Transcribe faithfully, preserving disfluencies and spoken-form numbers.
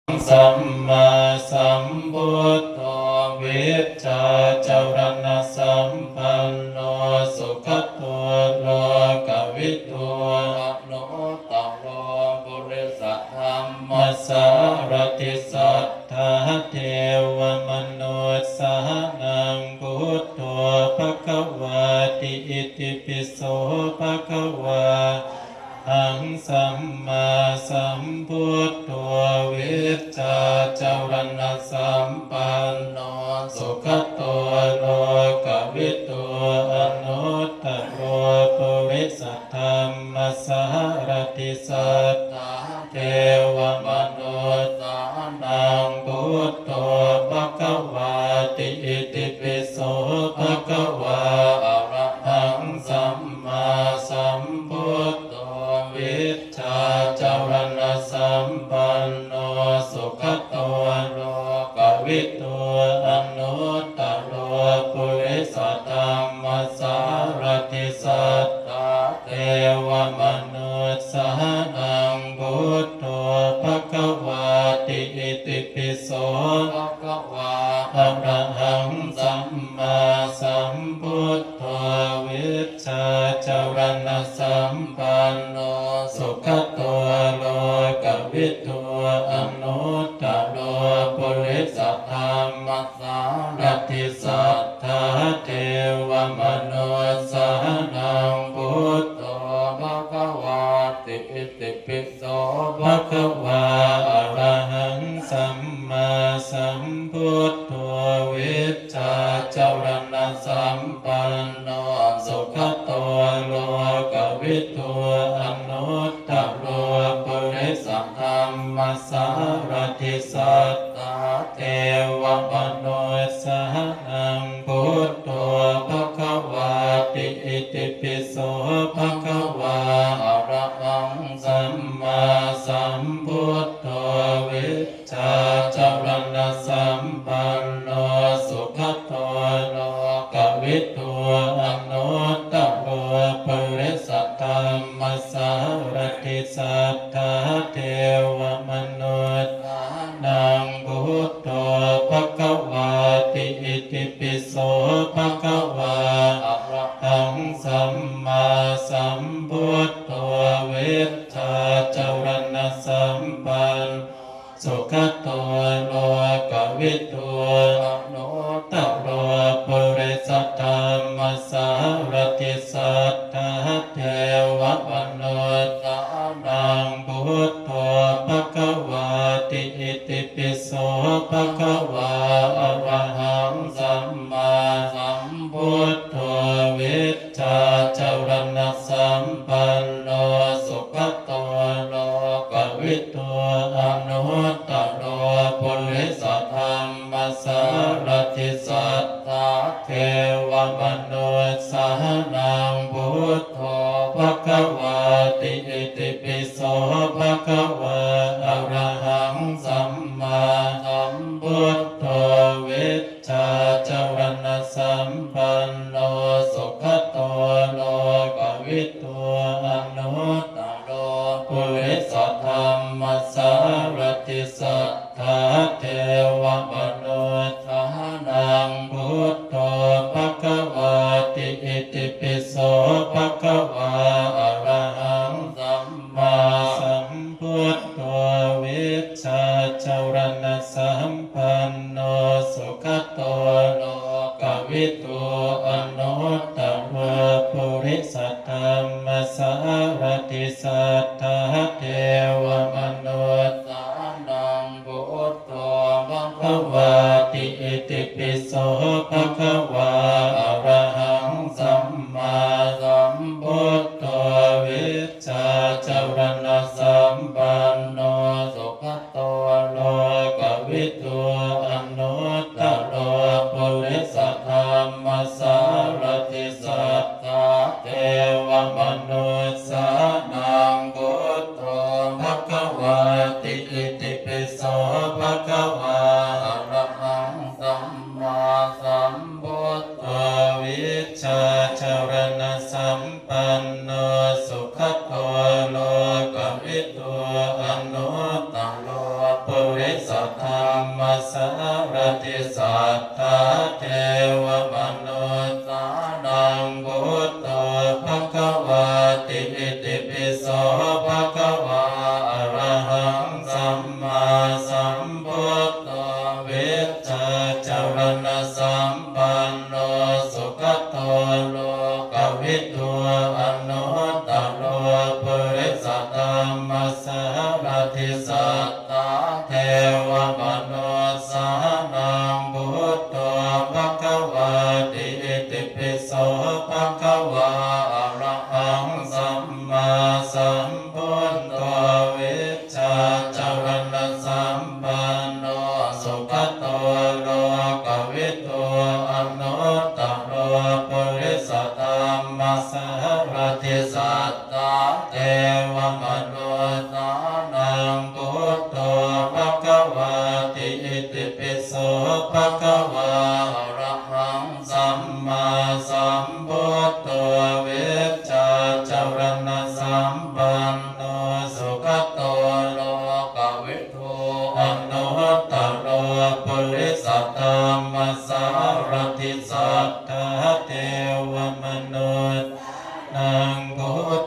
sammāsambuddho vijjācaraṇasampanno sugato lokavidū anuttaro purisadammasārathi satthā devamanussānaṃ buddho bhagavāti. Itipi so bhagavā arahaṃ sammāsambuddho vijjācaraṇasampanno sugato lokavidū anuttaro purisadammasārathi satthā devamanussānaṃ buddho bhagavāti. Itipi so bhagavā arahaṃ sammāsambuddho vijjācaraṇasampanno sugato lokavidū anuttaro purisadammasārathi satthā devamanussānaṃ buddho bhagavāti. Itipi so bhagavā arahaṃ sammāsambuddho vijjācaraṇasampanno sugato lokavidū anuttaro purisadammasārathi satthā devamanussānaṃ buddho bhagavāti. Itipi so bhagavā arahaṃ sammāsambuddho vijjācaraṇasampanno sugato lokavidū anuttaro purisadammasārathi satthā devamanussānaṃ buddho bhagavāti. Itipi so bhagavā arahaṃ sammāsambuddho vijjācaraṇasampanno sugato lokavidū anuttaro purisadammasārathi satthā devamanussānaṃ buddho bhagavāti. Itipi so bhagavā arahaṃ sammāsambuddho vijjācaraṇasampanno sugato lokavidū anuttaro purisadammasārathi satthā devamanussānaṃ buddho bhagavāti. Itipi so bhagavā arahaṃ sammāsambuddho vij jācaraṇasampanno sugato lokavidū anuttaro purisadammasārathi satthā devamanussānaṃ buddho bhagavāti. Itipi so bhagavā arahaṃ sammāsambuddho vij jācaraṇasampanno sugato lokavidū anuttaro purisadammasārathi satthā devamanussānaṃ buddho bhagavāti. Itipi so bhagavā arahaṃ sammāsambuddho vijjācaraṇasampanno sugato lokavidū anuttaro purisadammasārathi satthā devamanussānaṃ buddho bhagavāti. Itipi so bhagavā arahaṃ sammāsambuddho vij jācaraṇasampanno sugato lokavidū anuttaro purisadammasārathi satthā devamanussānaṃ buddho bhagavāti. Itipi so bhagavā arahaṃ sammāsambuddho vijjācaraṇasam panno sugato lokavidū anuttaro puri saddhammasārathi satthā devamanussānaṃ buddho bhagavāti. Itipi so bhagavā arahaṃ sammāsambuddho vijjācaraṇasampanno sugato lokavidū anuttaro purisadammasārathi satthā devamanussānaṃ buddho bhagavāti. Itipi so bhagavā arahaṃ sammāsambuddho vijjācaraṇasampanno sugato lokavidū anuttaro purisadammasārathi satthā devamanussānaṃ buddho bhagavāti. Itipi so bhagavā arahaṃ sammāsambuddho vijjācaraṇasampanno sugato lokavidū anuttaro purisadammasārathi satthā devamanussānaṃ buddho